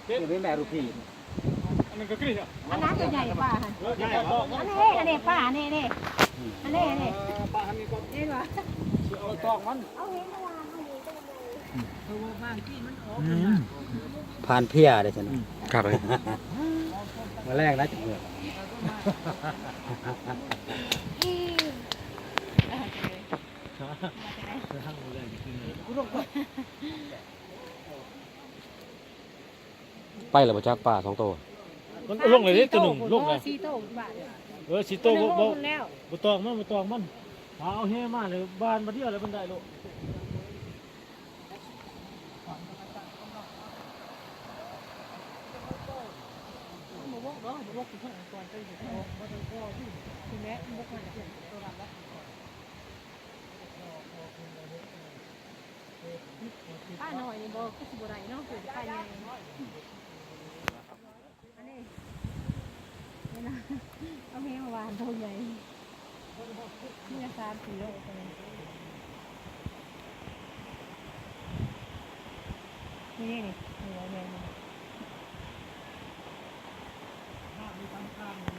ນີ້ແມ່ລູກພີ່ ອັນນັ້ນກໍຄື ອັນນັ້ນກໍໃຫຍ່ປາຫັ້ນ ອັນນີ້ ອັນນີ້ປາ ອັນນີ້ ອັນນີ້ ອັນນີ້ ປາຫັ້ນນີ້ກໍເຫັນວ່າ ເອົາຕອກມັນ ເອົາເຫັນວ່າ ເອົາເຫັນກໍຍັງໄດ້ ອືມ ຜ່ານເພຍເດ້ຊັ້ນ ອືມ ຄັກເລີຍ ມາແລງນະ ໄປແລ້ວບໍ່ຈັກປາສອງໂຕ ມັນລົງເລີຍເດ້ ໂຕໜຶ່ງລົງແລ້ວ ສີ່ໂຕບາດ ເອີ ສີ່ໂຕ ໂຕໜຶ່ງ ບໍ່ ບໍ່ ລົງແລ້ວ ບໍ່ຕອງມັນ ບໍ່ຕອງມັນ ຫາເອົາແຫມາເລີຍ ບານບາດດຽວແລ້ວມັນໄດ້ໂລດ ປານ້ອຍນີ້ບໍ່ ຄືຊິບໍ່ໄດ້ເນາະ ເປັນປາໃຫຍ່ ອັນນີ້ ນີ້ນະ ເອົາແຮງວ່າໂຕໃຫຍ່ ມີແຕ່ສາມສີ່ໂລ ນີ້ ນີ້ ນີ້ ນີ້ ນີ້ ນີ້.